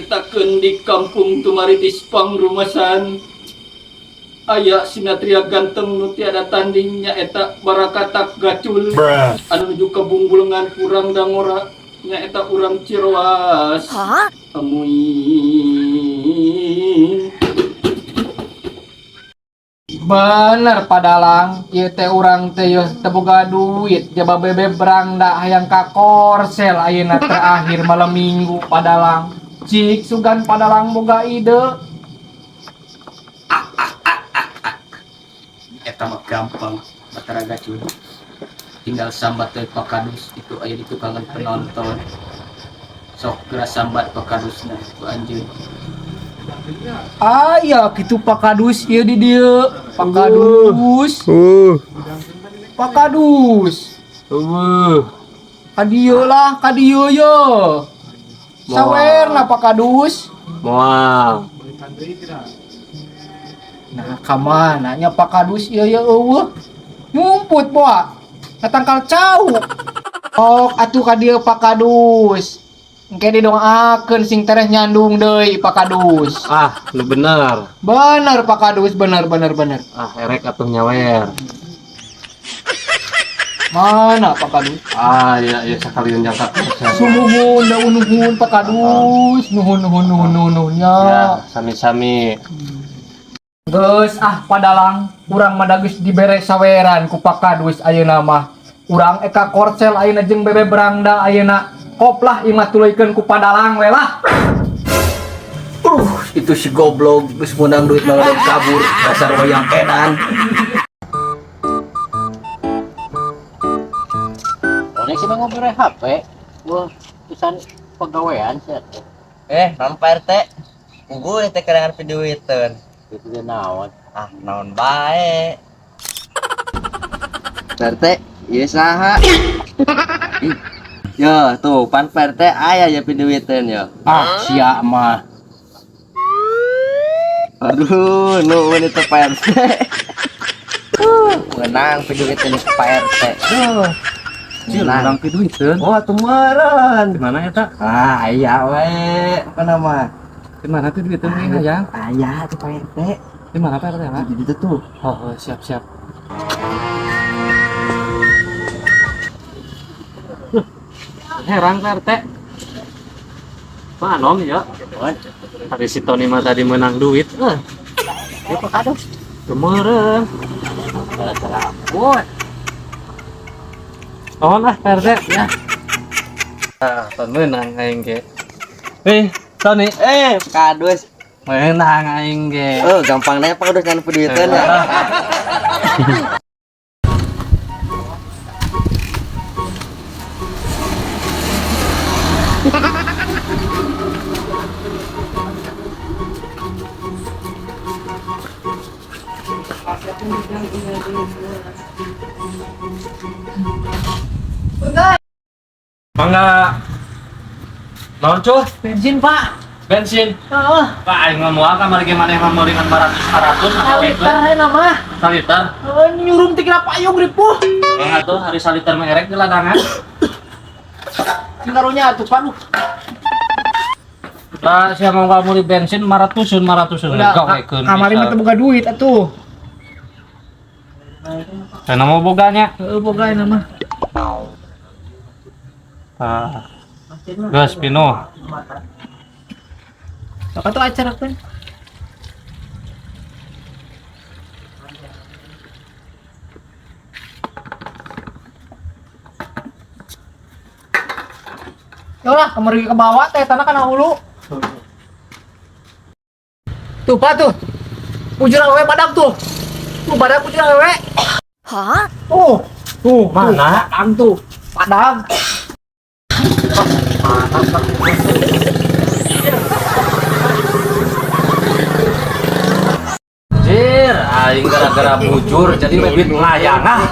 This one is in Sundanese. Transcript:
Nyaritakeun di kampung Tumaritis Pangrumasan. Aya sinatria ganteng nu tiada tanding nyaeta Barakatak Gacul. Anu nuju ka bungbulengan kurang dangora nyaeta urang Ciroas. Amuing. Bener padalang, ieu teh urang teh yeuh teu boga duit, jaba bebe berangda hayang ka Korsel ayeuna terakhir malam Minggu padalang. Cik sugan padalang boga ide. Eta mah gampang, Batara Gacul. Tinggal sambat teh Pak Kadus itu aya di tukangan penonton. Sok geura sambat Pak Kadusna ku anjeun. Aya kitu Pak Kadus ieu di dieu. Pak Kadus. Pak Kadus. Ka dieu lah, ka dieu ye. Sawerna Pak Kadus. Moal. Nah, ka mana nya Pak Kadus ieu ye eueuh. Ngumput boa. Natangkal cau. Ok atuh ka dieu Pak Kadus. Engke didoakeun sing tereh nyandung deui Pak Kadus. Ah, lu bener. Bener Pak Kadus, bener bener bener. Ah, erek atuh nyawer. Mana Pak Kadus? Ah, iya iya sakalian jangka Korsel. Sumuhun da nuhun Pak Kadus. Nuhun nuhun nuhun nuhun nuhun nya. Ya, sami-sami. Geus ah padalang, urang mah da geus dibere saweran ku Pak Kadus ayeuna mah. Urang eka Korsel ayeuna jeung bebe berangda ayeuna. Koplah imah tuluykeun ku padalang we lah. Itu si goblok geus meunang duit malah kabur, dasar wayang edan. Tony sih mah ngobrol HP. Wah, tulisan pegawaian sih. Eh, naon Pak RT? Unggul teh kerengan piduiteun. Itu dia naon. Ah, naon bae. Pak RT, ieu saha? Ih, yo, tuh pan Pak RT aya ya piduiteun yo. Ah, sia mah. Aduh, nuhun itu Pak RT. Menang piduiteun itu Pak RT. Duh. Cil, Menang. urang piduiteun. Oh, atuh meureun. Di mana eta? Ah, aya we. Apa nama? Di mana tuh duiteun ieu hayang? Aya tuh Pak RT. Di mana Pak RT mah? Di ditu tuh. Oh, siap siap. Herang Pak RT. Pak Anom ya. Hari si Tony mah tadi menang duit. Eh, Ya Pak Kadus. kemeureun. Wah, Mohon ah Pak RT. Ya. Ah, ton menang aing ge. Eh, Tony, Eh, Pak Kadus. menang aing ge. Oh, gampang nanya Pak Kadus ngan piduiteun ya. Mangga. Naon cuh? Bensin Pak. Bensin. Heeh. Pak aing mah moal kamari ge maneh mah meuli ngan 400 Saliter ayeuna mah. Saliter. Heuh, nyurung teh kira payung ripuh. Bang atuh hari saliter mah erek di ladangan. Sing karunya atuh Pak. Duh. Pak, siapa mau kamu di bensin 500-an 500-an Udah, gawekeun. kamari mah teu boga duit atuh. Kana mau boganya. Heeh, boga ayeuna mah. Ah. Geus pinuh. Sok atuh acara kan. Yolah, kamari ke bawah teh tanah kana hulu. Tuh, Pak tuh. Bujur awewe badak tuh. Tuh badak bujur awewe. Hah? Tuh, tuh, Mana? Tuh, padang tuh. Padang. Jir, aing gara-gara bujur jadi duit melayang ah.